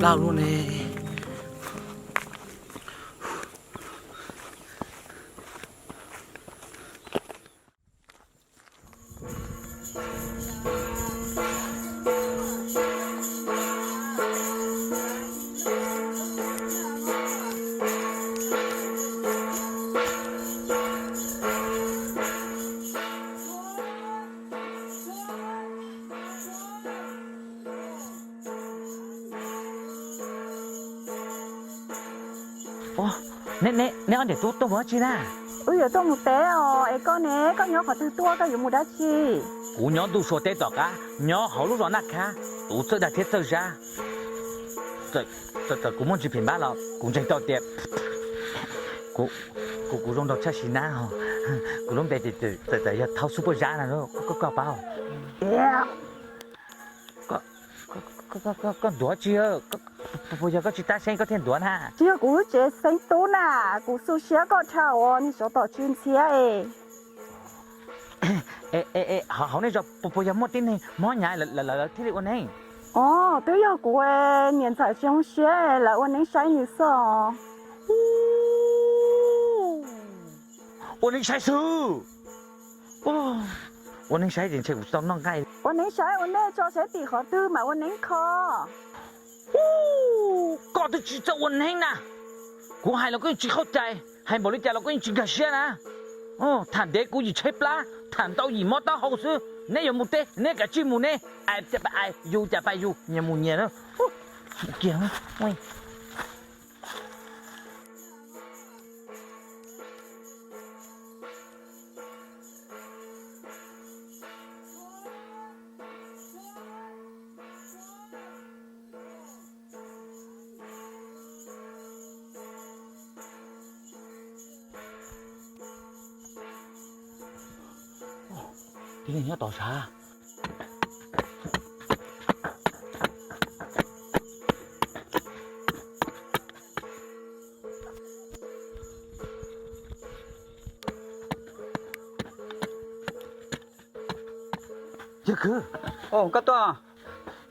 Tau lub ne. Neb ob niam tub tuaj mus dab tsi na? Wb yuav tuaj mus teb os, es koj ne, koj nyob qhov twg tuaj, koj yuav mus dab tsi? Kuv nyob ntuj sua teb tom qab, nyob hauv lub zos Naj Khab, tus txawj dag thiab txawj zab. Txawm kuv muaj ntsis phim npab los kuv ntseeg tau tias kuv, kuv zoo nraug tshaj sim nab. Kuv lub npe ces txawm yog Thaub Xub Puab Zab no, koj paub? Koj ntuav tsi? Puas yog koj tsis tab seeb koj thiaj ntuav na? Tsis yog kuv lub tsev xeeb tub na, kuv xu siab koj dhau os, niag tsov tom tsis ntxhiab es. Hauv nej zos puas yog muaj tib neeg mob hnyav lawv thiaj li ua neeb? Os, twb yog kuv, niam ntxawm tsis zoo siab, lawv ua neeb saib nws xwb os. Ua neeb saib xwb? Ua neeb saib ces ntshe kuv tsis tau noj nqaij. Ua neeb saib ua nej tso saib tim qhov twg mam ua neeb kho. Koj twb tsis txawj ua neeb na. Kuv hais los koj yeej tsis qhauj cai, hais npaum li cas los koj yeej tsis nkag siab na. Tham ntev kuv yim tshaib plab, tham ntau yim mob taub hau xwb. Neb yuav mus teb neb kav tsij mus ne. Ais cas pais ais, yus cas pais yus, nyias mus nyias na. Mus kiag. Tib neeg nyob tod sav. Yawg Khwv, koj tuaj.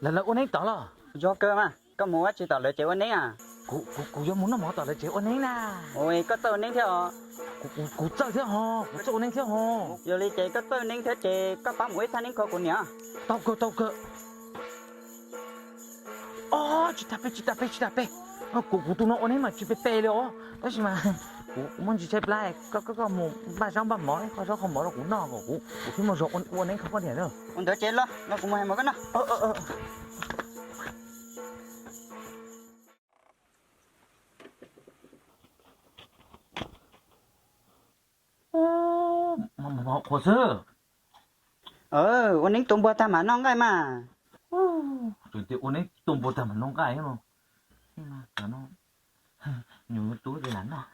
Lawv ua neeb tod los? Yog kawg mas, koj mus ua dab tsi tom lawv tsev ua neeb a? Kuv yuav mus noj mov tom lawv tsev ua neeb na. Koj txawj ua neeb thiab os? Kuv txawj thiab ho, kuv txawj ua neeb thiab ho. Yog li ces koj txawj ua neeb thiab ces koj pab mus ua ib thaj neeb kho kuv niam. Tau kawg, tau kawg. Os, tsis tas peb, tsis tas peb, tsis tas peb. Kuv, kuv tus no ua neeb mas tsis pe pe li os, tab sis mas kuv muaj ntsis tshaib plab, koj, koj mus npaj zaub npaj mov, koj zaub kho mov rau kuv noj kom kuv, kuv thiaj muaj zog ua neeb kho koj niam na. Ua ntawd ces los, los kuv mus hais mov koj noj. Mov qhuav xwb. Ua neeb tua npua tag mam noj nqaij mas. Ua neeb tua npua tag mam noj nqaij no. Nyuam tub ces lam noj.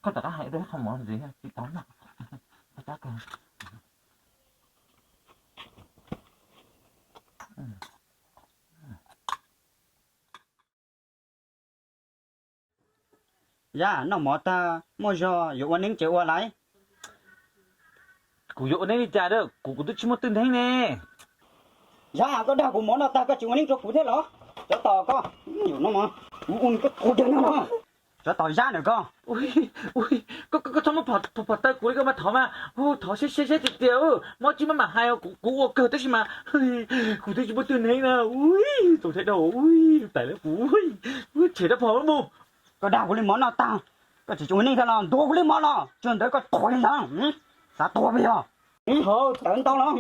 Koj rov qab hais rau ib qho mov ntxiv tsis tau noj. Yam, noj mov tag muaj zog yuav ua neeb ces ua lauj. Kuv yuav ua neeb li cas a? Kuv, kuv twb tsis muaj twj neeb ne. Yam, koj dag kuv mov noj tag koj tsis ua neeb rau kuv thiab los? Tsov tom koj, kuv ua koj tua dag no. Tsov tom zab ntawm koj. Koj, koj txhob muab phom taw kuv li koj mas thov mas. Thov siab siab tiag tiag, mob tsis mob mam hais, kuv ua kawg tab sis mas kuv twb tsis muaj twj neeb na. Ui, txaus ntshai dhau, ui, tais lawv kuv, ui, tshem rab phom mus. Koj dag kuv li mov noj tag, koj tsis tsis ua neeb thiab los? Ntuav kuv li mov los? Tsuas ntawd koj tuag li ntag. Xav tuag pes yog? Tawv ntau los?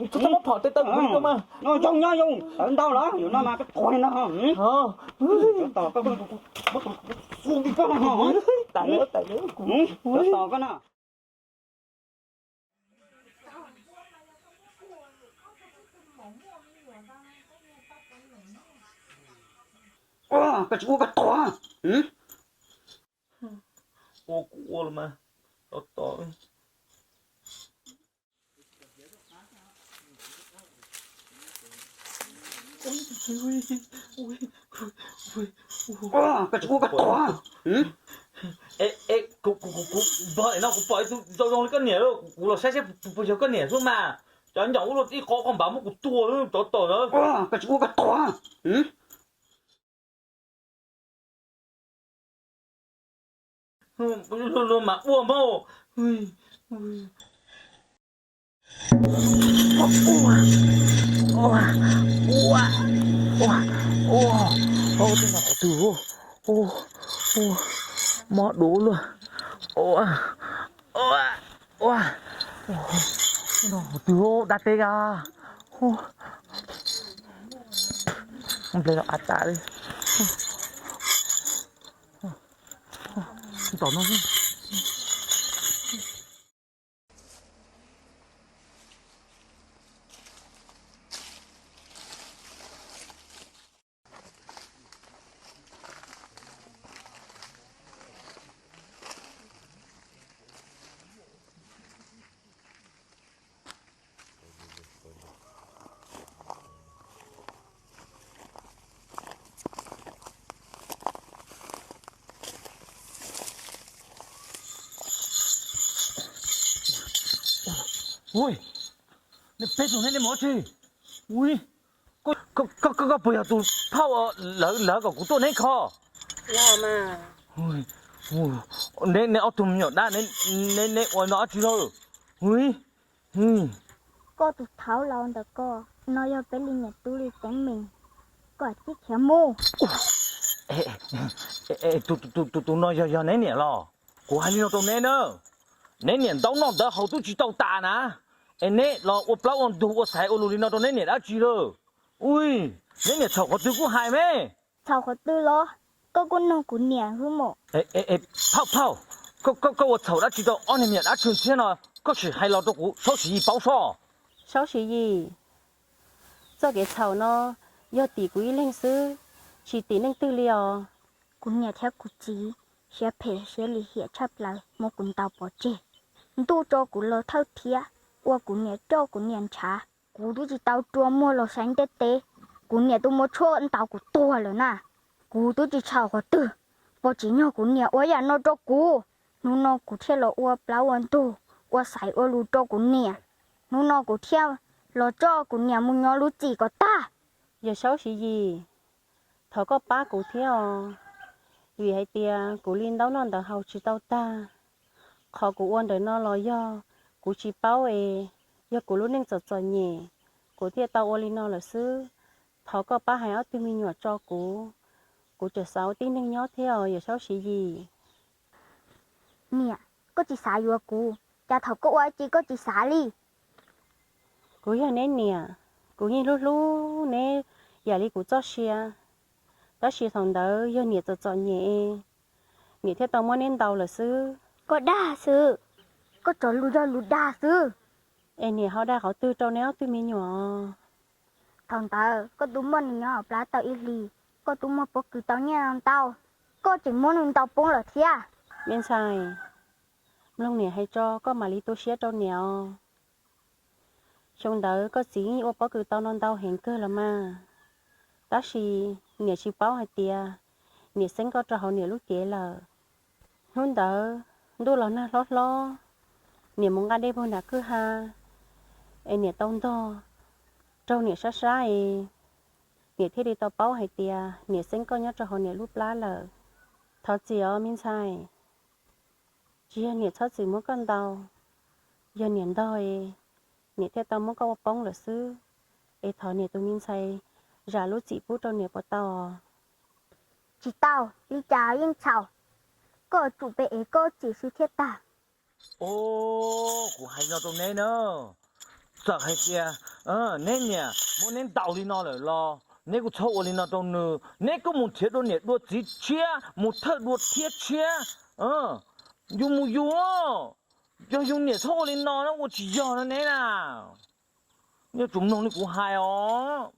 Txhob muab phom taw taw kuv li koj mas. Noj zoo nyob zoo, tawv ntau los? Yus no mas koj tuag li ntag. Tsov tom koj, tsov tom koj no. Koj tsis ua koj tuag. Ua kuv ua los mas, tos tos. Koj tsis ua koj tuag. Es kuv, kuv, kuv npog daim no kuv pom ib tug zoo zoo li koj niam, kuv los saib seb puas yog koj niam xwb mas. Cas ncaum ua luaj ib qho qhov npav muab kuv tuag, tsov tom na. Koj tsis ua koj tuag. Luag mas ua mas. Tej no qhov twg, mob dua luaj. Ua, ua, ua, no qhov twg dab teb a. Nplej los av tas li. Tom no. Ui, nej peb tug ne, nej mus dab tsi? Ui, koj, koj, koj puas yog tus phauj lawv, lawv kom kuv tuaj neb kho? Neb, neb ob tug me nyuam dab, neb ua no dab tsi lauj? Ui, koj tus thaud laus ntawm koj no yog peb li niam tub li teeb meem, koj tib khiav mus. Tus, tus, tus no yog, yog neb niam los? Kuv hais li no rau neb na, neb niam ntaub noj ntawv haus twb tsis tau tas na, es neb los ua plaub ua ntug ua xaiv ua lus li no rau neb niam dab tsi lawm? Ui, neb niam txhaum qhov twg kuj hais me. Txhaum qhov twg los? Koj kuj nug kuv niam xwb mas. Phauj, phauj, koj, koj ua txhaum dab tsi rau ob niag me nyuam dab tsi thiab no? Koj sim hais los rau kuv Saub Siv Yis paub sob. Saub Siv Yis, txoj kev txhaum no yog tim kuv ib leeg xwb, tsis tim leej twg li os. Kuv niam thiab kuv txiv siab phem siab lim hiam tshaj plaws muab kuv ntaus pov tseg. Ntuj tso kuv los thawj thiab, ua kuv niam roj kuv niam ntshav. Kuv twb tsis tau rua muag los saib ntiaj teb, kuv niam twb muab tshuaj ntaus kuv tuag lawm na. Kuv twb tsis txhaum qhov twg, puas tsim nyog kuv niam ua yam no rau kuv? Hnub no kuv thiaj los ua plaub ua ntug, ua xaiv ua lus rau kuv niam. Hnub no kuv thiaj los coj kuv niam mus nyob lub txim kom tag. Yawg Saub Siv Yis, thov koj pab kuv thiab os, vim hais tias kuv li ntaub noj ntawv haus tsis tau tag. Qhov kuv ua ntawm no los yog kuv tsis paub es, yog kuv lub neej txom txom nyem, kuv thiaj tau ua li no lawm xwb. Thov koj pab hais ob tug me nyuam tso kuv, kuv tseem xav ua tib neeg nyob thiab os yawg Saub Siv Yis. Niam, koj tsis xav yuav kuv, cas thaum koj ua dab tsi koj tsis xav li? Kuv yog neb niam, kuv yeej hlub hlub neb yam li kuv txoj sia, tab sis thaum ntawd yog niam txom txom nyem, niam thiaj tau muab neb ntaus lawm xwb. Koj dag xwb, koj tso lus yog lus dag xwb. Es niam ho dag qhov twg rau neb ob tug me nyuam? Thaum ntawd koj twb muaj nws nyob hauv plab tau ib hlis, koj twb muaj pob kws tau nyiaj ntau, koj tseem muab nws ntaus poob lawm thiab. Me ntxhais, mloog niam hais tso koj mam li tu siab rau niam os. Xyoo ntawd koj txiv yeej ua pob kws tau no ntau heev kawg los mas, tab sis niam tsis paub hais tias niam xeeb koj rau hauv niam lub cev lawm. Hnub ntawd ntuj los nag hlob hlob, niam mus nqa dej puag nram kwj ha, es niam tau ntog raug niam sab sab es, niam thiaj li tau paub hais tias niam xeeb koj nyob rau hauv niam lub plab lawm. Thov txim os me ntxhais, tsis yog niam txhob txwm muab koj ntaus, yog niam ntog es niam thiaj tau muab koj ua poob lawm xwb. Es thov niam tus me ntxhais zam lub txim pub rau niam puas tau? Tsis tau, li cas yeej txhaum, koj yuav tsum pe ev koj txim xwb thiaj tag. Os, kuv hais no rau neb na, txawm hais tias neb niam muab neb ntaus li no lawm los neb kuj txhob ua li no rau nws, neb kuj mus nrhiav dua niam dua txiv tshiab, mus thawj dua thiab tshiab. Yus mus yus, yog yus niam txhob ua li no na, ua tsis yog no neb na. Yuav tsum mloog li kuv hais os.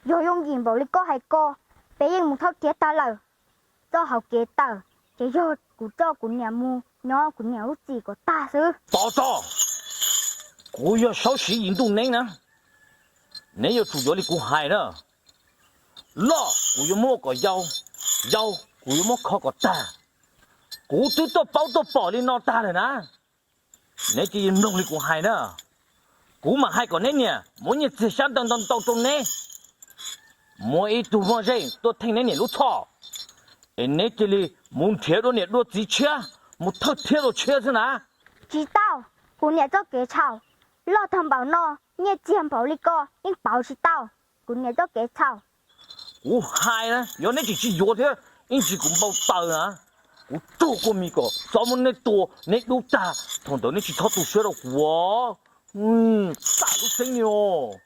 Yog yooj yim npaum li koj hais ko, peb yeej mus thawj thiab tag lawm. Txoj hauv kev tawm ces yog kuv coj kuv niam mus nyob kuv niam lub txim kom tag xwb. Tos tso, kuv yog Saub Siv Yis ntuj neeb na, neb yuav tsum yuav li kuv hais na. Loj kuv yuav muab ua kom yau, yau kuv yuav muab kho kom tag. Kuv twb tuaj paub tuaj pom li no tag lawm na, neb cia li mloog li kuv hais na. Kuv mam hais kom neb niam muab nyiaj txiag xyab ntawv ntau ntau rau neb, muab ib tug moj zeej tuaj theej neb niam lub txhoj, es neb cia li mus nrhiav dua niam dua txiv tshiab, mus thawj thiab dua tshiab xwb na. Tsis tau, kuv niam txoj kev txhaum loj tag npaum no, nyiaj txiag npaum li ko yeej pauv tsis tau kuv niam txoj kev txhaum. Kuv hais na, yog neb tseem tsis yuav thiab, ib ntsis kuv npau taws na, kuv tsuj kua mis kom txhob muab neb tua neb dub tag, thaum ntawd neb tsis txhob tu siab rau kuv. Tam lub tseeb ni os.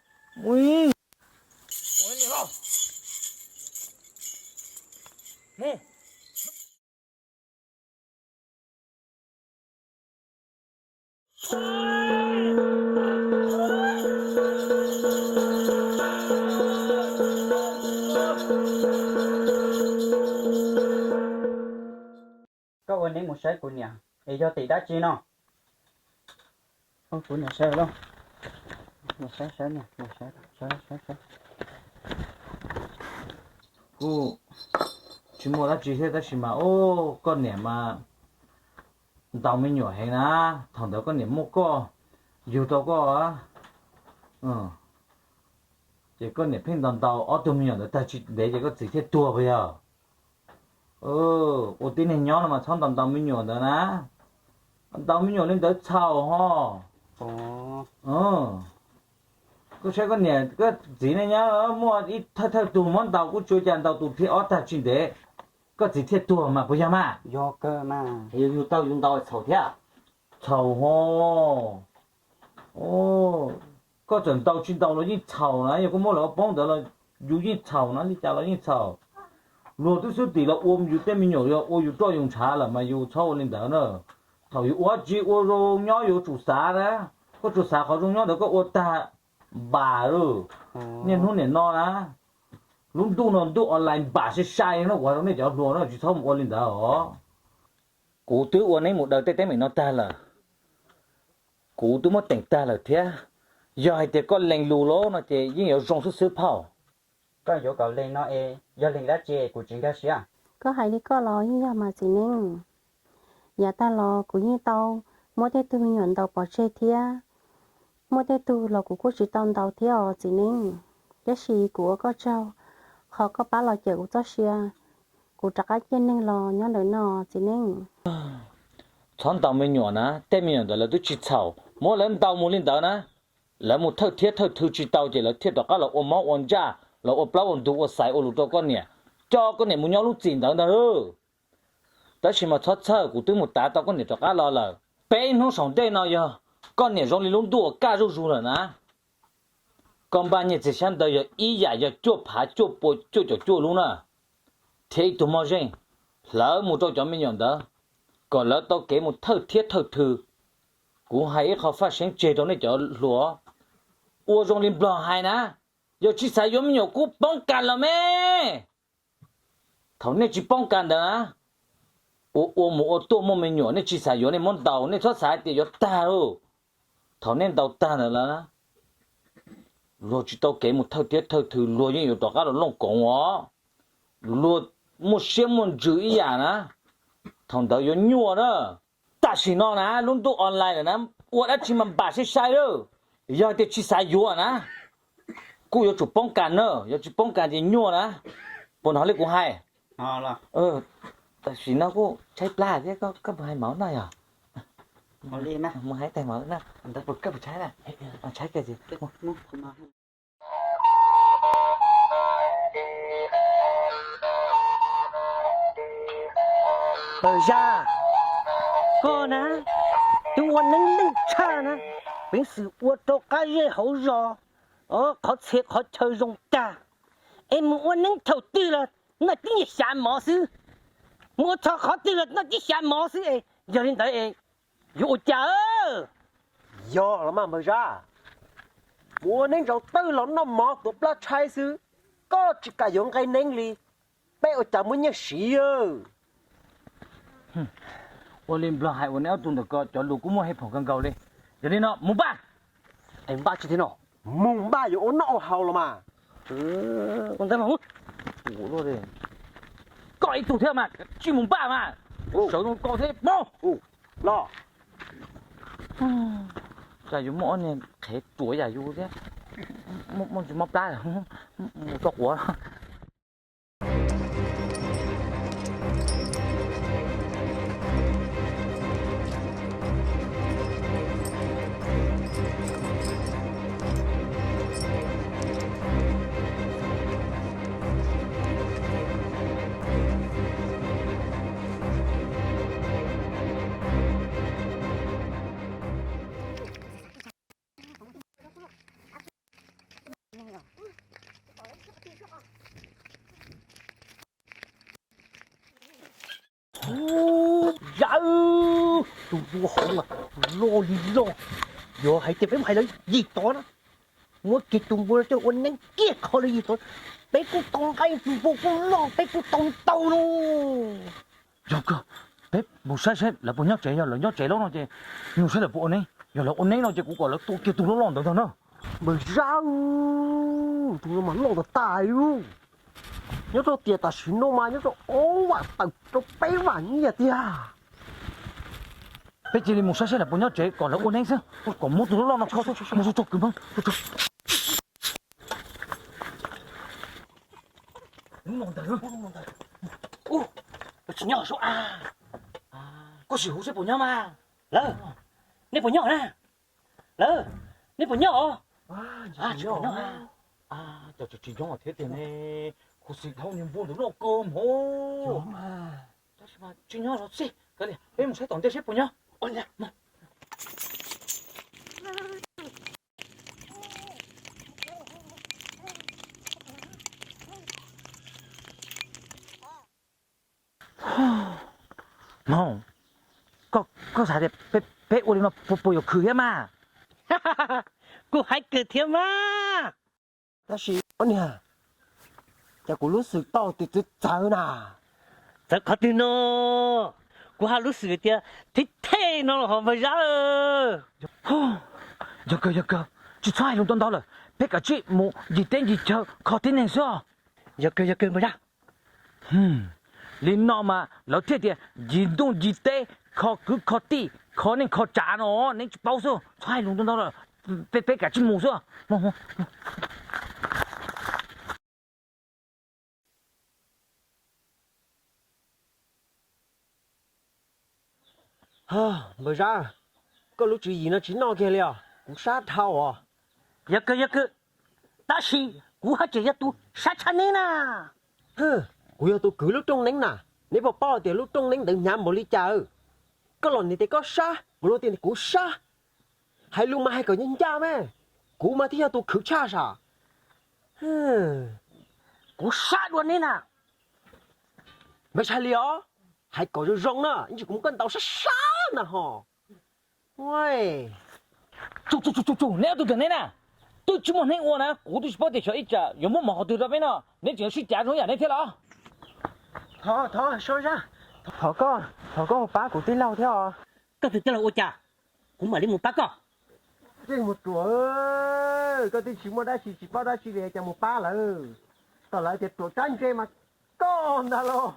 Koj ua neeb mus saib kuv niam es yog tim dab tsi no? Kuv niam sawv los, sawv, sawv, sawv. Kuj tsis muaj dab tsi thiab tab sis mas, ub, koj niam mas ntaus me nyuam heev na. Thaum ntawd koj niam muaj koj, yug rau koj, ces koj niam pheej ntaus ntaus ob tug me nyuam ntawd tag tsis ntev ces koj txiv thiaj tuag puas yog? Ua tib neeg nyob no mas txhob ntaus ntaus me nyuam ntawd na. Ntaus me nyuam li ntawd txhaum ho. Koj saib koj niam koj txiv nej nyob muaj ib thawj thawj tug muab ntaus kuj tsis ua cas, ntaus tus thib ob tag tsis ntev koj txiv thiaj tuag mas puas yog mas? Yus tau yus ntaus txhaum thiab. Txhaum ho. Koj txawm ntaus tsis ntaus los yeej txhaum na, yog koj muab lawv ua poob ntawd los yus yeej txhaum na, li cas los yeej txhaum. Luag twb xub tim los ua yus tej me nyuam, yog ua yus roj yus ntshav lawm mas yus txhob ua li ntawd na. Thaum yus ua tsis ua zoo nyob yus tsum xav na, koj tsuas xav qhov zoo nyob ntawd koj ua tag npam lawm. Niaj hnub niam no na, lub ntuj no ntuj online npam sai sai no, kuv hais rau nej cov hluas no tsis txhob mus ua li ntawd os. Kuv twb ua neeb mus daws tej teeb meem no tag lawm, kuv twb muab teem tag lawm thiab. Yog hais tias koj lees lus lawm no ces yeej yuav zoo xwb xwb phauj. Koj yuav kom lees no es yog lees dab tsi kuv tsis nkag siab. Koj hais li koj los yeej yog mas txiv neeb. Yav tag los kuv yeej tau muab tej tug me nyuam ntaus pov tseg thiab, muaj tej tug los kuv kuj tsis tau ntaus thiab os txiv neeb. Tab sis kuv ua koj tsaug, qhov koj pab los cawm kuv txoj sia, kuv rov qab ciaj neeg los nyob ntawm no txiv neeb. Txhob ntaus me nyuam na, tej me nyuam ntawd lawv twb tsis txhaum, muab lawv ntaus mus li ntawd na, lawv mus thawj thiab thawj thw tsis tau ces lawv thiaj rov qab los ua mob ua ntsaj, los ua plaub ua ntug ua xaiv ua lus rau koj niam, coj koj niam mus nyob lub txim ntawd ntag lauj. Tab sis mas txhob txhawj, kuv twb mus tav tau koj niam rov qab los lawm. Peb hnub saum ntej no yog koj niam zoo li lub ntuj uas kaj zuj zus lawm na. Koj npaj nyiaj txiag xyab ntawv yog ib yam yog cuaj phav cuaj pua cuaj caum cuaj lub na, thiab ib tug moj zeej, hlawv mus rau cov me nyuam ntawd, kom lawv tau kev mus thawj thiab thawj thw. Kuv hais ib qho faj seeb tseg rau nej cov hluas, ua zoo li nplog hais na, yog tsis xav yuav me nyuam kuj poob kas los me. Thaum nej tsis poob kas ntawd na, ua ua mus ua tuaj muaj me nyuam nej tsis xav yuav nej muab ntaus, nej txhob xav hais tias yuav tag lauj. Thaum nej ntaus tag ntawd lawm na, luag tsis tau kev mus thawj thiab thawj thw, luag yeej yuav rov qab los looj koov os. Luag muaj siab muaj ntsws ib yam na, thaum ntawd yuav nyuaj na. Tam sim no na lub ntuj online lawm na, ua dab tsi mas npam sai sai lawm. Yog tias tsis xav yuav na, kuj yuav tsum poob kas na, yog tsis poob kas ces nyuaj na. Puas hnov li kuv hais? Tam sim no kuj tshaib plab thiab, koj mus hais mauv noj yog? Mus hais tais mauv noj, koj puas tshaib na? Tshaib kiag. Npawg Zaj, koj na, twb ua neeb leej tshaj na, peev xwm ua rau qab zej hauv zos, qhov txhia qhov chaw zoo tag, es mus ua neeb thaum twg los noj tib nyuag xyav mov xwb, mus ua txhua qhov twg los noj tib xyav mov xwb es yog li ntawd es yuav ua cas? Yog los mas npawg Zaj, mus ua neeb zaum twg los noj mov tuav plab tshaib xwb, koj tsis kam yuav nqe neeb li, peb ua cas muaj nyiaj siv? Ua li nplog hais uas neb ob tug ntawm ko cov lus kuj muaj hej phoom kawg nkaus li. Yog li no mus npaj. Es npaj tsis thiab no, mus npaj yuav ua noj ua haus los mas. Ua ntawd mas, koj ib tug thiab mas tsis mus npaj mas, sawv zoo koj thiab poob. Los. Cas yuav muaj ob niag qhev ruam yam yus thiab, muaj ntsis mob plab, mus tso quav. Ub, yawg, tus npua hauv mas loj li loj. Yog hais tias peb mus hais lawv yim tod na, muab kiag tus npua coj ua neeb kiag kho lawv yim tod, peb kuj tau nqaij, tus npua kuj loj, peb kuj tau ntau no. Yog kawg, peb mus saib saib lawv puas nyob tsev, yog lawv nyob tsev lawm no ces mus saib lawv puas ua neeb, yog lawv ua neeb no ces kuv kom lawv tua kiag tus loj loj ntawd ntag na. Npawg Zab, tus no mas loj tas tas li. Nyob rau tias tam sim no mas nyob rau ob vam tawm rau peb vam nyiaj tiag. Peb cia li mus saib saib lawv puas nyob tsev kom lawv ua neeb xwb, kom muab tus loj loj no kho xwb, mus tso kwv Hmoob. Ub, lawv tsis nyob sub a. Koj sim hu seb puas nyob mas. Lawv, nej puas nyob na? Lawv, nej puas nyob os? Tsis nyob thiab tiag ne. Khuv xim dhau niag npua ntawd loj kawg hmo. Tab sis mas tsis nyob los xij, kav liam, peb mus saib tom ntej seb puas nyob. Hmo, koj xav tias peb ua li no puas yuav khwv thiab mas? Kuj haib kawg thiab mas. Tab sis ob niag, cas kuv lub xwm tau tias txawv txawv na. Txawv qhov twg no? Kuv hais lub xwm tias thib thej no los ho npawg Zab. Yog kawg, yog kawg, tsis txhob hais lus ntau ntau lawm, peb kav tsij mus ncig teb ncig chaw kho tib neeg xwb os. Yog kawg, yog kawg npawg Zab. Li no mas lawv thiaj tias ncig ntuj ncig teb, kho kwv kho tij, kho neej kho tsav no, neb tsis paub xwb, txhob hais lus ntau ntau lawm, peb kav tsij mus xwb. Npawg Zab, koj lub tswv yim no tsis noj kiag li os, kuv sab dhau os. Yog kawg, yog kawg, tab sis kuv haj tseem yog tus sab tshaj neb na. Kuv yog tus kwv lub rooj neeb na, neb puas paub tias lub rooj neeb ntawd hnyav npaum li cas? Koj los nws tias koj sab, kuv los tias kuv sab. Hais lus mas hais kom ncaj ncaj me, kuv mas thiaj yog tus khwv tshaj sam. Kuv sab dua neb na. Npawg Zab li os, hais kom zoo zoo na, ib ntsis kuv muab koj ntaus sab sab na ho. Tsu tsu tsu, neb ob tug twg neb na? Twb tsis muaj neeb ua na, kuv twb tsis paub tias xyov ib tsam yuav muab mov qhov twg rau peb no, neb tseem yuav sib cav zoo yam neb thiab los? Thov, thov koj, thov koj mus pab kuv tij laug thiab os. Koj tus tij laug ua cas, kuv mam li mus pab koj. Tseej mus ruam, koj twb tsis muaj dab tsi tsis paub dab tsi li cas mus pab lawv. Tau lawv tias ruam tsab ntse mas koj ntag lauj.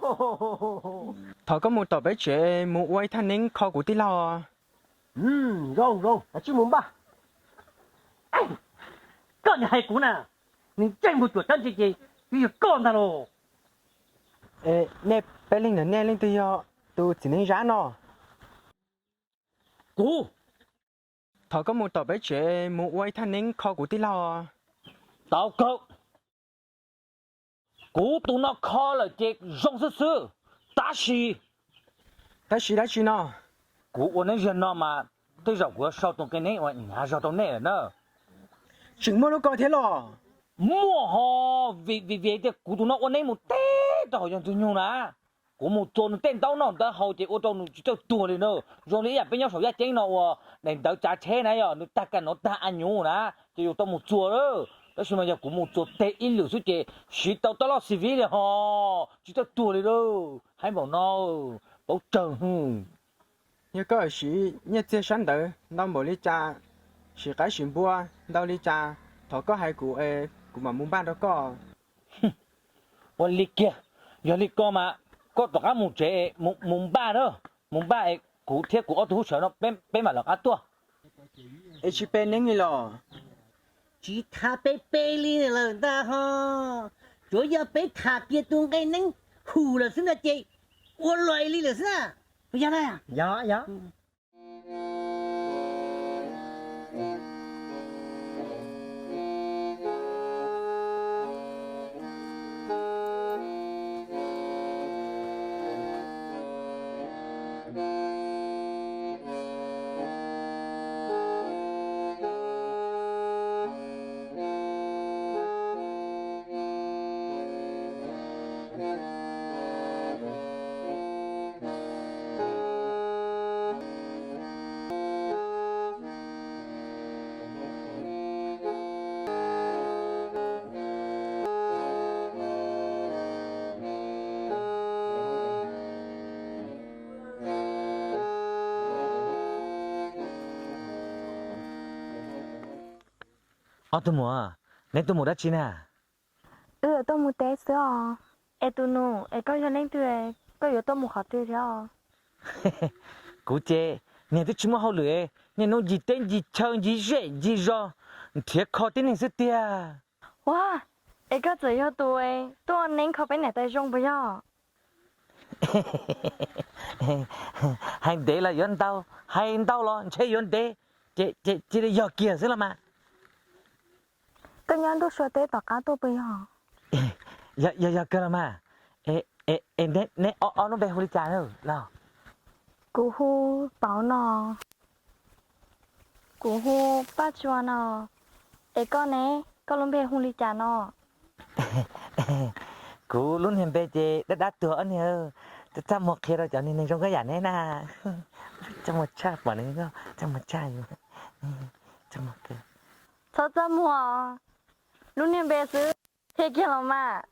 Thov koj mus tom peb tsev mus ua ib thaj neeb kho kuv tij laug. Zoo zoo, koj tsis mus npaj. Koj niag hais kuv na, nws tseej mus ruam tsab ntse ces twb yog koj ntag lauj. Nej peb leeg ntawm nej leej twg yog tus txiv neeb Zab no? Kuv. Thov koj mus tom peb tsev mus ua ib thaj neeb kho kuv tij laug. Tau kawg. Kuv tus no kho lawm ces zoo xwb xwb, tab sis, tab sis dab tsi no? Kuv ua neeb ziag no mas tej zaum kuv yuav sau tus qe neeb uas hnyav zog rau nej lawm na. Tseem muaj lub ko thiab los? Muaj ho, vim, vim, vim tias kuv tus no ua neeb mus teb rau hauv yawg Ntxwg Nyoog na. Kuv mus txuas nws tej ntaub noj ntaub haus ces ua rau nws tsis txawj tuag li na. Zoo li ib yam peb nyob saum yaj ceeb no uas daim ntawv tsav tsheb na yog nws tag kaj nov tag a nyuv na, ces yuav tau mus txuas lawm. Tab sis mas yog kuv mus txuas teg ib lwm xwb ces siv tau taj loj xi viv li ho, tsis txawj tuag li lawm. Haib npaum no, paub tsawg hwj. Yog koj siv nyiaj txiag sab ntawd ntau npaum li cas, siv qaib siv npua ntau li cas, thov koj hais kuv, kuv mam mus npaj rau koj. Ua li kiag, yog li ko mas koj rov qab mus tsev, mus npaj na, mus npaj es kuv thiab kuv ob tug hub sawv no peb mam lawv qab tuaj. Es tsis pe neeb li los? Tsis tham pe pe li lawm ntag ho, tsuav yog peb tham kiag tus nqe neeb hum lawm xwb ntag ces ua luaj li lawm xwb na. Puas yog na? Yog, yog. Ob tug muam, neb tuaj mus dab tsi na? Wb yuav tuaj mus teb xwb os. Es tus nus, es koj yog leej twg, koj yuav tuaj mus qhov twg thiab os? Kuv ces niag twb tsis muaj hauj lwm, niaj hnub ncig teb ncig chaw ncig zej ncig zos nrhiav kho tib neeg xwb tiag. Ua, es koj txawm yog tus tuaj neeb kho peb niam tais zoo puas yog? Hais ntev los yuav ntau, hais ntau los ntshe yuav ntev, ces cia li yog kiag xwb los mas. Koj nyob ntuj sua teb tom qab tuaj puas yog? Yog, yog kawg los mas. Es neb ob lub npe hu li cas los? Kuv hu Pauv no. Kuv hu Paj Tsua no. Es koj ne, koj lub npe hu li cas no? Kuv lub niag npe ces dab dab tuag ob niag, txaj muag qhia rau cov niag neeg zoo nkauj yam neb na. Txaj muag tshaj, pom neb txaj muag tshaj, txaj muag kawg. Txhob txaj muag, lub niag npe xwb thiaj kiag los mas.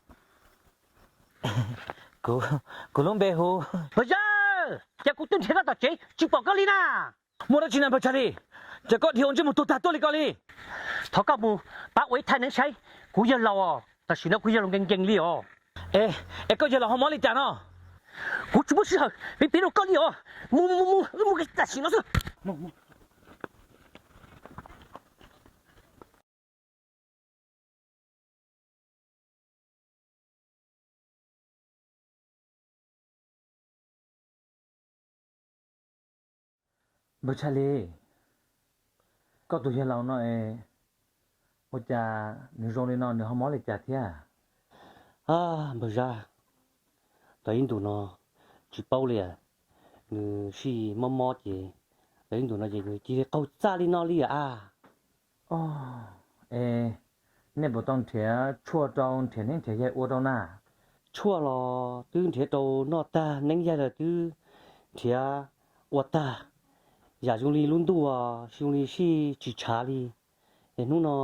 Kuv lub npe hu Npawg Zaj, cas kuv tuaj nrhiav koj tom tsev tsis pom koj li na. Muaj dab tsi na Npawg Tshaj Li? Cas koj dhia ua ntsej muag tuag tag tuaj li ko li? Thov koj mus pab ua ib thaj neeb saib, kuv yawg laus os, tam sim no kuv yawg laus nkees nkees li os. Es, es koj yawg laus ho mob li cas no? Kuv tsis muaj sij hawm piav piav rau koj li os. Mus mus mus, wb mus tam sim no xwb. Npawg Tshaj Li, koj tus yawg laus no es ua cas nws zoo li no nws ho mob li cas thiab? Npawg Zaj, tau ib ntus no tsis paub li, nws sij mob mob ces tau ib ntus no ces nws cia li qaug txaj li no li a. Es nej puas tau nrhiav tshuaj rau nrhiav neeb nrhiav yaig ua rau na? Tshuaj los twb nrhiav rau noj tag, neeb yaig los twb nrhiav ua tag. Yam zoo li lub ntuj zoo li sij tsis tshav li. Es hnub no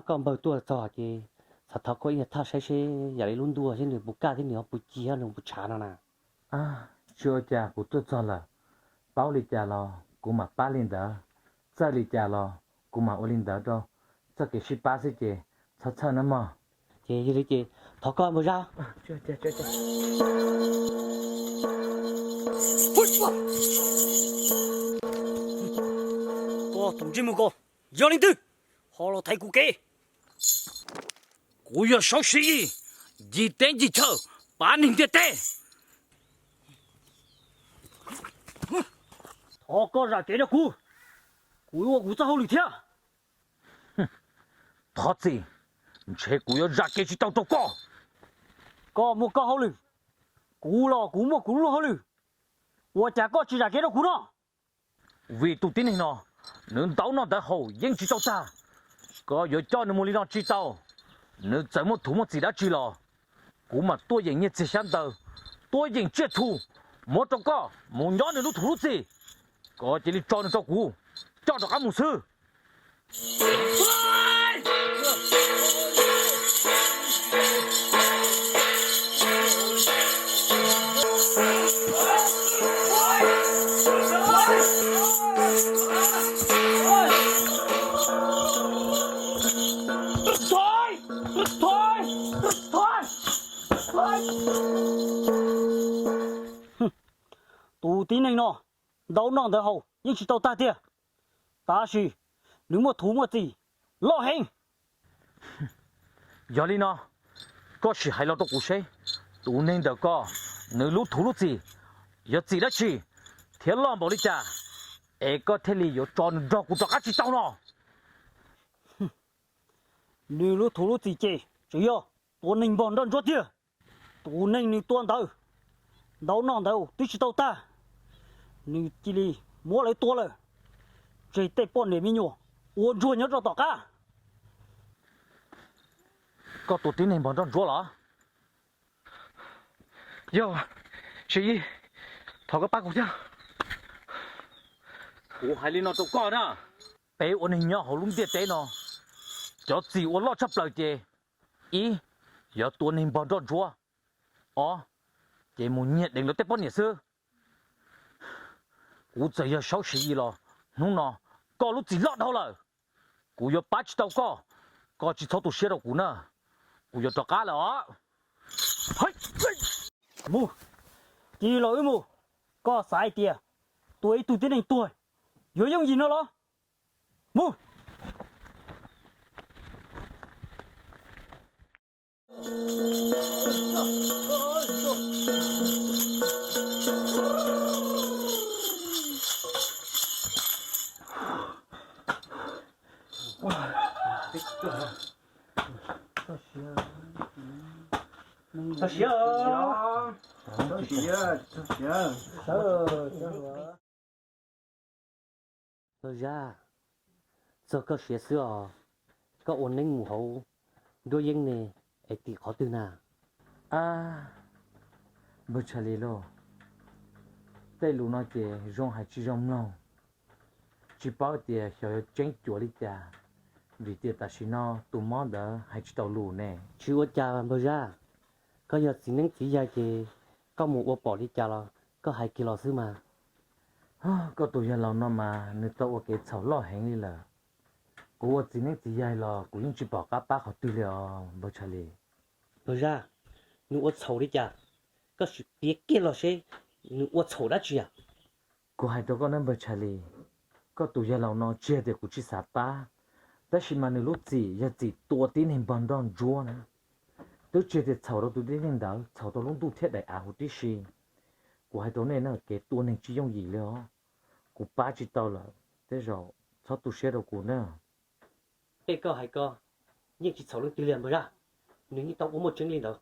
koj npawg tuaj txog ces xav thov koj ib thaj saib seb yam li lub ntuj seb nws puas kaj thiab nws ho puas ci thiab nws puas tshav no na. Tsis ua cas, kuv tuaj txog lawm, paub li cas los kuv mam pab li ntawd, txawj li cas los kuv mam ua li ntawd rau. Txoj kev sib pab xwb ces txhob txhawj nawb mog. Ces yog li ces thov koj npawg Zaj. Koj tus ntsej muag ko yog leej twg ho los thaiv kuv kev? Kuv yog Soob Siv Yis, ncig teb ncig chaw pab neeg ntiaj teb. Thov koj zam kev rau kuv, kuv ua kuv txoj hauj lwm thiab. Thov txim, ntshe kuv yuav zam kev tsis tau rau koj. Koj muaj koj hauj lwm, kuv los kuv muaj kuv lub hauj lwm. Ua cas koj tsis zam kev rau kuv no? Vim tus tib neeg no, nws ntaub noj ntawv haus yeej tsis tau tag. Koj yuav coj nws mus li no tsis tau. Nws txawm muaj thuv muaj txim dab tsi los, kuv mam tuaj yeem nyiaj txiag xyab ntawv, tuaj yeem tsiaj txhu muab rau koj mus nyob nws lub thuv lub txim. Koj cia li tso nws rau kuv, coj rov qab mus xwb. Tus tib neeg no, ntaub noj ntawv haus yeej tsis tau tag tiag. tab sis nws muaj thuv muaj txim loj heev. Yog li no, koj sim hais los rau kuv seb, tus neeg ntawm koj, nws lub thuv lub txim yog txim dab tsi thiab loj npaum li cas, es koj thiaj li yuav tso nws nrog kuv rov qab tsis tau no? Nws lub thuv lub txim ces tsuas yog tua neeg npog nroj ntsuab tiag. Tus neeg nws tua ntawd, ntau noj ntawd twb tsis tau tag, nws cia li muab lawv tua lawm, tseg tej poj niam me nyuam ua ntsuag nyob rau tom qab. Koj tua tib neeg npog nroj ntsuab los? Yog, Sis Yis, thov koj pab kuv thiab. Kuv hais li no rau koj na, peb ua neeg nyob hauv lub ntiaj teb no, cov txim uas loj tshaj plaws ces, ib, yog tua neeg npog nroj ntsuab, ob, ces mus nyiag deev lawv tej poj niam xwb. Kuv txawm yog Saub Sis Yis los hnub no koj lub txim loj dhau lawm, kuv yuav pab tsis tau koj, koj tsis txhob tu siab rau kuv na, kuv yuav rov qab lawm os. Mus, cia los wb mus. Koj xav hais tias tua ib tug tib neeg tuag yuav yooj yim no los? Mus. Txog siav, txog siav, txog siav. Nkauj Zab, txog koj siav xwb os, koj ua neeb mus hauv nruab yeeb ne, es tim qhov twg na? Ab, npawg Tshais Lis lauj, tej lus no ces zoo hais tsis zoo mloog, tsis paub tias xyov yuav tseeb cuav li cas, vim tias tam sim no tus mob ntawd hais tsis tau lus ne. Tsis ua cas npawg Zab, koj yog txiv neeb txiv yaig ces koj mus ua pom li cas los koj hais kiag los xwb mas. Koj tus yawg laus no mas nws tau ua kev txhaum loj heev li lawm. Kuv ua txiv neeb txiv yaig los kuv yeej tsis pom qab pab qhov twg li os npawg Tshais Lis. Npawg Zab, nws ua txhaum li cas? Koj sim piav kiag los seb nws ua txhaum dab tsi a? Kuv hais rau koj nawb npawg Tshais Lis, koj tus yawg laus no tsis yog tias kuv tsis xav pab, tab sis mas nws lub txim yog txim tua tib neeg npog nroj ntsuab na. Twb tsis yog tias txhaum rau tus tib neeg ntawd, txhaum rau lub ntuj thiab daim av huv tib si. Kuv hais rau nej na, kev tua neeg tsis yooj yim li os. Kuv pab tsis tau lawm, tej zaum txhob tu siab rau kuv na. Tej koj hais ko yeej tsis txhaum leej twg li npawg Zab, nws yeej tau ua muaj tseeb li ntawd.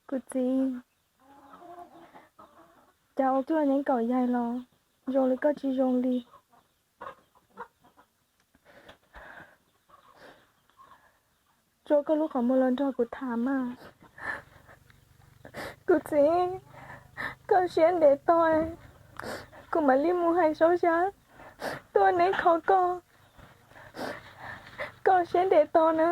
Kuv txiv, cas ua koj neeb kaum yaig los zoo li koj tsis zoo li. Tso koj lub qhov muag los nrog kuv tham mas. Kuv txiv, koj siab ntev tog, kuv mam li mus hais Saub Zab tuaj neb kho koj. Koj siab ntev tog na.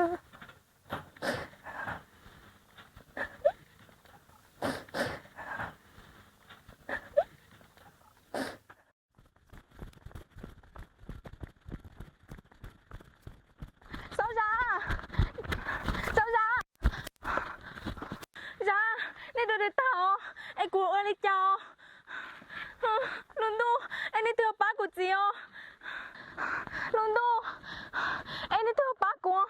Saub Zab, Saub Zab, Zab, nej dua dua tag os, es kuv ua li cas? Lub ntuj, es nej twb pab kuv txiv os. Lub ntuj, es nej twb pab kuv.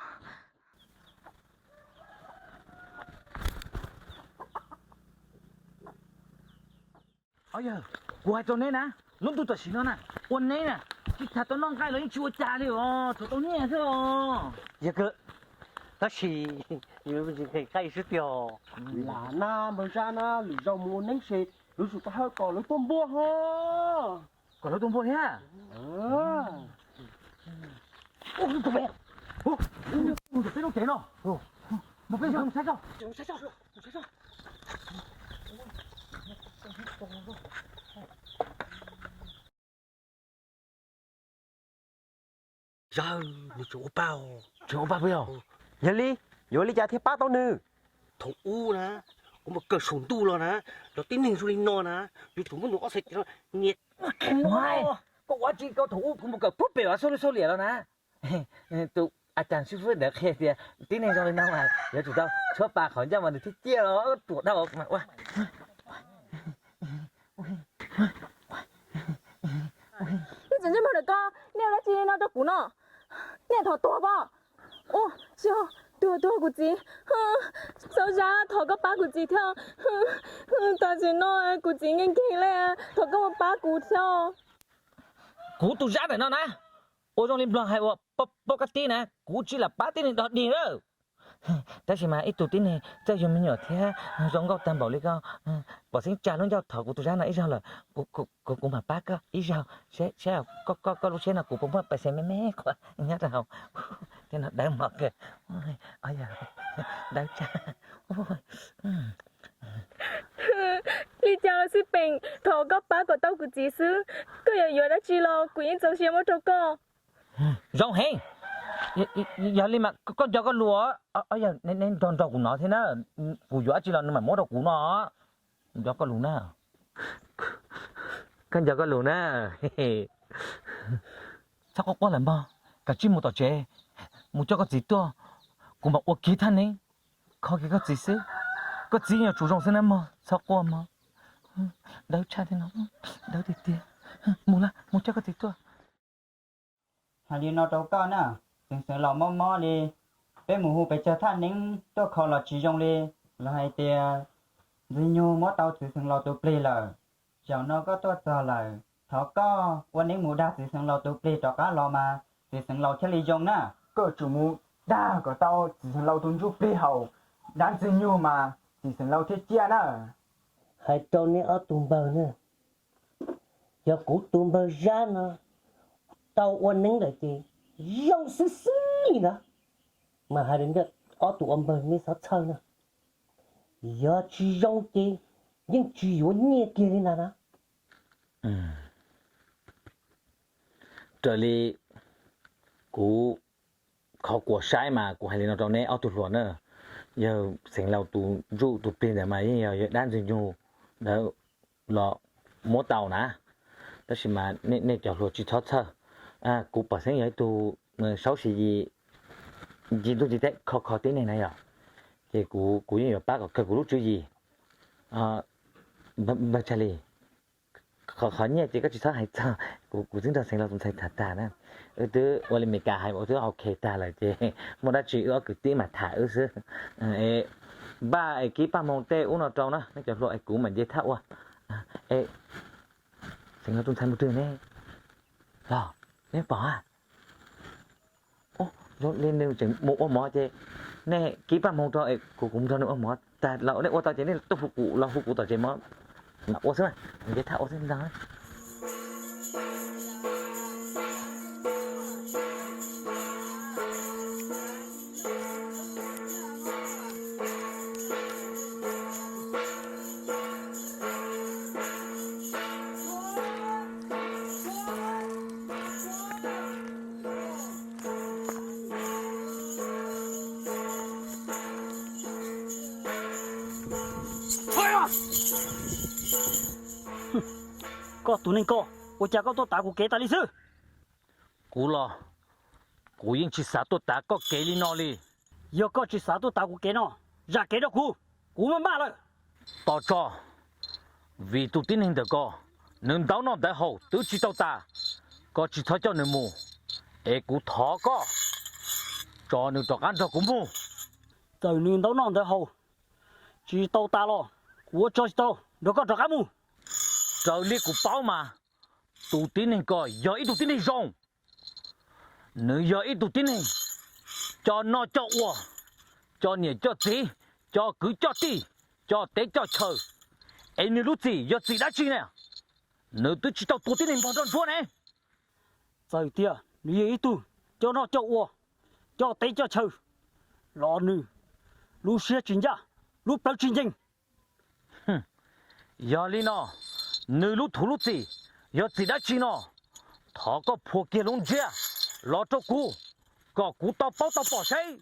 Yog, kuv hais rau neb na, lub ntuj tam sim no na, ua neb na, tsis tham tau noj nqaij los yeej tsis ua cas li os, tsuas tau nyiaj xwb os. Yog kawg, tab sis nqaij swb tiag. Lam na npawg Zab na, lwm zaus mus ua neeb ces yuav tsum tau hawb kom lawv tuaj npuaj ho. Kom lawv tuaj npuaj thiab. Peb lub tsev no, peb saib tso. Yog, nws tseem ua pa os. Tseem ua pa puas yog? Yog li, yuav ua li cas thiaj pab tau nws? Thaum ub na, kuv mus kawm saum ntuj los na, cov tib neeg zoo li no na, yuav tsum muab nws ob txhais tes no nias. Koj ua tsis koj, thaum ub kuv mus kawm puag pem Xauj Liam los na, tus A cas xib fwb ntawd qhia tias tib neeg zoo li no mas yuav tsum tau tshuab pa qhov ncauj mas nws thiaj ciaj los ruam dhau mas ua. Nej tseem ntsej muag ntawm ko, nej ua dab tsi no rau kuv no? Nej thov tuag pob. Ua, tsis yog, tuag tuag kuv txiv. Xauj Zab, thov koj pab kuv txiv thiab. Tam sim no kuv txiv nkeeg nkeeg li, thov koj mus pab kuv thiab. Kuv tus Zab ntawm no na, ua zoo li nplog hais ua poj kab tib na, kuv tsis lam pab tib neeg dog dig lawm. Tab sis mas ib tug tib neeg txawj yug me nyuam thiab zoo nkauj tag npaum li koj, pom xeeb tsa lub ncauj thov kuv tus Zab no ib zaug lawm, kuv mam pab koj ib zaug, saib koj lub siab no kuv puas muaj pais xees me me qhuav nyob rau hauv. Thiab no dawb mos kawg, dawb tshaj. Li cas los xij peem, thov koj pab kom tau kuv txiv xwb, koj yuav yuav dab tsi los kuv yeej txaus siab muab rau koj. Zoo heev. Yog li mas koj nco koj lus, neb nrog nrog kuv no thiab na, kuv yuav dab tsi los nws mam muab rau kuv no. Nco koj lus na. Koj nco koj lus na. Txhob quaj quaj lawm mog, kav tsij mus tom tsev, mus coj koj txiv tuaj, kuv mam ua kiag thaj neeb kho kiag koj txiv xwb. Koj txiv yuav tsum zoo xwb na mog, txhob quaj mog. Dawb tshaj thiab no, dawb tiag tiag. Mus lawm, mus coj koj txiv tuaj. Hais li no rau koj na, txiv xeev laus mob mob li, peb mus hu pes tsawg thaj neeb tuaj kho los tsis zoo li, los hais tias Ntxwg Nyug muab tau txiv xeev laus tus plig lawm. Zaum no koj tuaj txog lawm, thov koj ua neeb mus dag txiv xeev laus tus plig rov qab los mas txiv xeev laus thiaj li zoo na. Koj tsum mus dag kom tau txiv xeev laus tus ntsuj plig haum dab Ntxwg Nyug mas txiv xeev laus thiaj ciaj na. Hais rau neb ob tug npawg na, yog kuv tus npawg Zab no tau ua neeb lawm ces zoo xwb xwb li ntawd. Mas hais li ntawd ob tug ua npawg neb txhob txhawj na, yog tsis zoo ces yeej tsis yuav nyiaj kiag li ntag na. Raws li kuv qhov kuas saib mas kuv hais li no rau neb ob tug hluas na, yawg xeev laus tus ntsuj tus plig ntawd mas yeej yog yawg dab Ntxwg Nyug ntawd los muab tau na. Tab sis mas nej cov hluas tsis txhob txhawj, kuv pom xeeb yog ib tug saub si yim nci ntuj nci teb kho kho tib neeg na yom, ces kuv yeej yuav pab kom kawg kuv lub tswv yim. Npawg Tshaj Lis, qhov nyiaj ces koj tsis txhob hais txog, kuv twb nrog xeev laus tus ntxhais tham tag na, wb twb ua li Meskas hais, wb twb ok tag lawm ces muaj dab tsi wb ob kwv tij mam tham wb xwb. Npaj es kib paj hmoov tej ub no rau na nej cov hluas es kuv mam nce thaj ua. Xeev laus tus ntxhais mus twg ne? Los, neb pom a? Zoo li nws tseem mus ua mov ces nej kib paj hmoov rau es kuv kuv nrog nws ua mov tag los nej ua tau ces nej tuaj hu kuv los hu kuv tom tsev mov mam ua xwb, nce thaj ua xwb ntag. Koj tus neeg koj, ua cas koj tuaj tav kuv kev tas li xwb? Kuv los, kuv yeej tsis xav tuaj tav koj kev li no li. Yog koj tsis xav tuaj tav kuv kev no, zam kev rau kuv, kuv maj maj lawm. Tos tso, vim tus tib neeg ntawm ko, nws ntaub noj ntawv haus twb tsis tau tas, koj tsis txhob coj nws mus, es kuv thov koj tso nws rov qab nrog kuv mus. Txawm nws ntaub noj ntawv haus tsis tau tas los kuv ua tso tsis tau nrog koj rov qab mus. Raws li kuv paub mas, tus tib neeg ko yog ib tug tib neeg zoo. Nws yog ib tug tib neeg coj noj coj ua, coj niam coj txiv, coj kwv coj tij, coj teb coj chaw. Es nws lub txim yog txim dab tsi ne? Nws twb tsis tau tua tib neeg npog nroj ntsuab ne. Txawm tias nws yog ib tug coj noj coj ua, coj teb coj chaw, los nws lub siab tsis ncaj, lub plawv tsis ncees. Yog li no, nws lub thuv lub txim yog txim dab tsi no? Thov koj phua kiag lub ntsiab los rau kuv, kom kuv tau paub tau pom seb.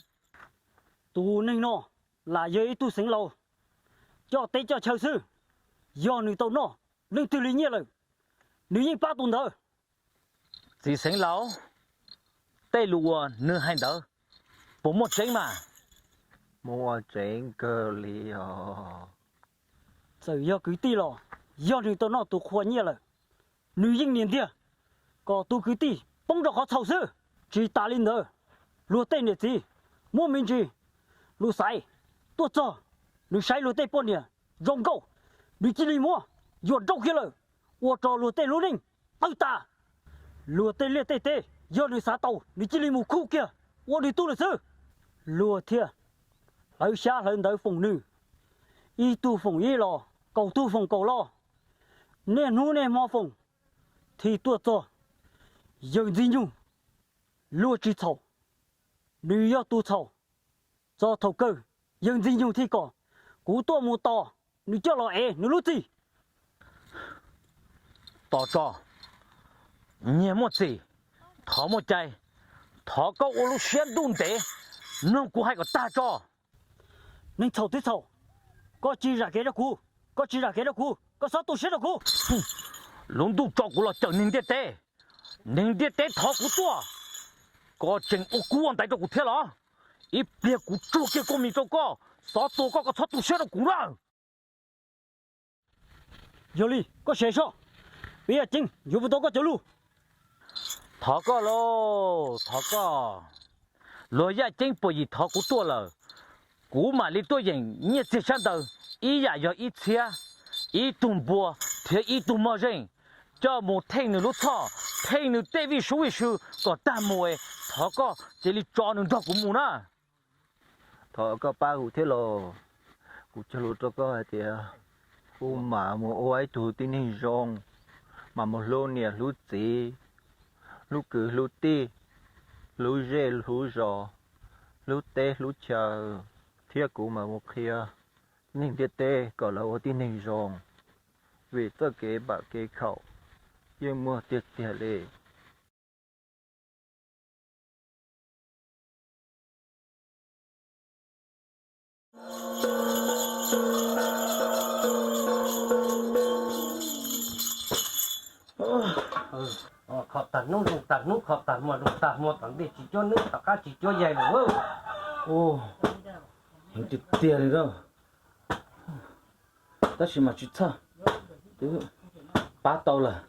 Tus neeg no lam yog ib tug xeev laus coj teb coj chaw xwb. Yog nws tau noj leej twg li nyiaj lawm, nws yeej pab tus ntawd. Txiv xeev laus, tej lus uas nws hais ntawd puas muaj tseeb mas? Muaj tseeb kawg li os. Txawm yog kwv tij los yog nws tau noj tus qhua nyiaj lawm, nws yeej niam ntiag kom tus kwv tij poob rau qhov txhaum xwb. Tsis tas li ntawd, luag tej niam txiv muaj me ntsis lus xaiv tuaj txog, nws saib luag tej poj niam zoo nkauj, nws cia li muab yuam nrauj kiag lawm, ua rau luag tej lub neej tawg tas. Luag tej liaj tej teb yog nws xav tau, nws cia li mus khuj kiag ua nws tug lawm xwb. Luag thiaj hlawv xyab hlawv ntawv foom nws, ib tug foom ib los, kaum tug foom kaum los, niaj hnub niaj hmo foom, thiaj tuaj txog yawg Ntxwg Nyug. Luag tsis txhaum, nws yog tus txhaum. Txog thaum kawg, yawg Ntxwg Nyug thiaj kom kuv tuaj mus tos nws coj los ev nws lub txim. Tos tso, nyias muaj txim, thov muaj cai, thov koj ua lub siab ntuj ntev mloog kuv hais kom tag tso. Neeg txhaum twb txhaum, koj tsis zam kev rau kuv, koj tsis zam kev rau kuv, koj txhob tu siab rau kuv. Lub ntuj tso kuv los cawm neeg ntiaj teb, neeg ntiaj teb thov kuv tuaj, koj tseem ua kub ua ntaiv rau kuv thiab los? Ib pliag kuv tsuag kiag kua mis rau koj, xov tua koj, koj txhob tu siab rau kuv na. Yog li koj sim saib, peb yaj ceeb yuav puas tau koj cov lus. Thov koj lauj, thov koj. Luag yaj ceeb puas yim thov kuv tuaj lawm, kuv mam li tuaj yeem nyiaj txiag sab ntawd ib yam yog ib txhiab, ib tug npua thiab ib tug moj zeej, coj mus theej nws lub txhoj, theej nws tej vij sub vij sw kom tag mus es thov koj cia li tso nws nrog kuv mus na. Thov koj pab kuv thiab los. Kuv cog lus rau koj hais tias kuv mam mus ua ib tug tib neeg zoo, mam mus hlub niam hlub txiv, hlub kwv hlub tij, hlub zej hlub zos, hlub teb hlub chaw, thiab kuv mam mus qhia neeg ntiaj teb kom lawv ua tib neeg zoo, vim txoj kev npam kev khaum yeej muaj tiag tiag li. Khom tag hnub, zoo tag hnub, khom tag hmo, zoo tag hmo, tom ntej tsis cuab hnub, tom qab tsis cuab yaig lawm. Heev tiag tiag li lauj. Tab sis mas tsis txhawj, twb pab tau lawm.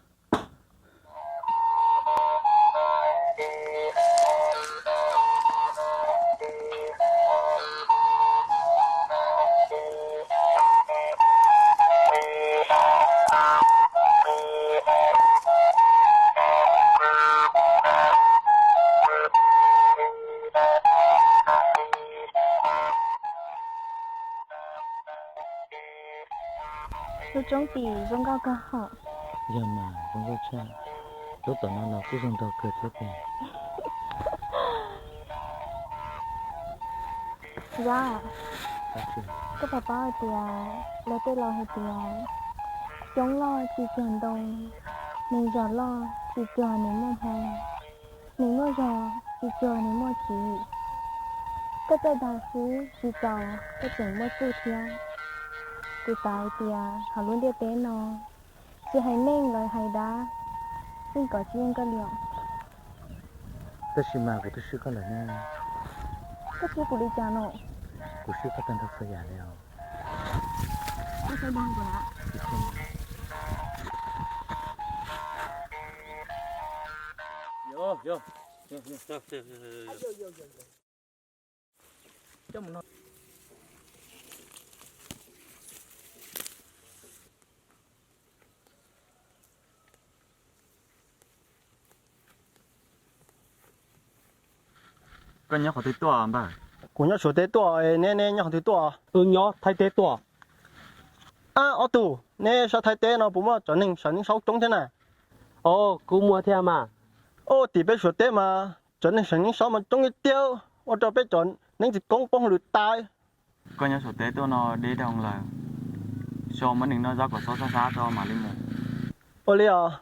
Lub roob tim zoo nkauj kawg hos. Yog mas zoo nkauj tshaj. Lub tom no los kuj zoo nraug kawg thiab tiag. Zab, koj puas paub hais tias luag tej laus hais tias, coob loj tsis cuag ntoo, neeg zog loj tsis cuag neeg muaj hmoo, neeg muaj zog tsis cuag neeg muaj txiv. Koj txawj dag xwb tsis txaus, koj tseem muaj txuj thiab. Kuv xav hais tias hauv lub ntiaj teb no, tsis hais neeg los hais dab, yeej kov tsis yeej koj li os. Tab sis mas kuv twb swb koj lawm ne. Koj swb kuv li cas no? Kuv swb koj tag nrho txhua yam li os. Koj txhob dag kuv na. Koj nyob qhov twg tuaj npawg? Kuv nyob Suav teb tuaj, neb, neb nyob qhov twg tuaj? Wb nyob Thaib teb tuaj. Ab, ob tug, neb sab Thaib teb no puas muaj cov neeg sawv neeb saub coob thiab na? Os, kuj muaj thiab mas. Os, tim peb Suav teb mas cov neeg sawv neeb saub mas coob tiag tiag, ua rau peb cov neeb txiv koob poob hauj lwm tas. Koj nyob Suav teb tuaj no deb dhau lawm, so muab neeg noj zab kom xob sab sab tso mam li mus. Ua li os.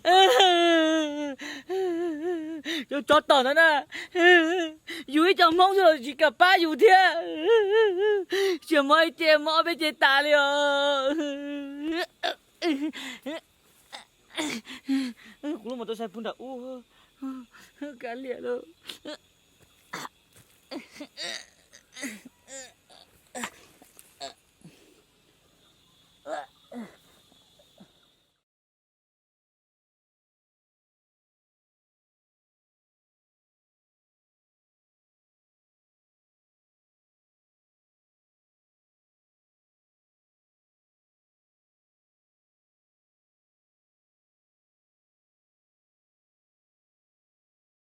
Cov tsov tom ntawd na, yus ib co Hmoob xwb los tsis kam pab yus thiab. Tsis mob ib ce, mob ob peb ce tas li os. Kuv lub mos tau sai puag nram ub. Kav liam lauj.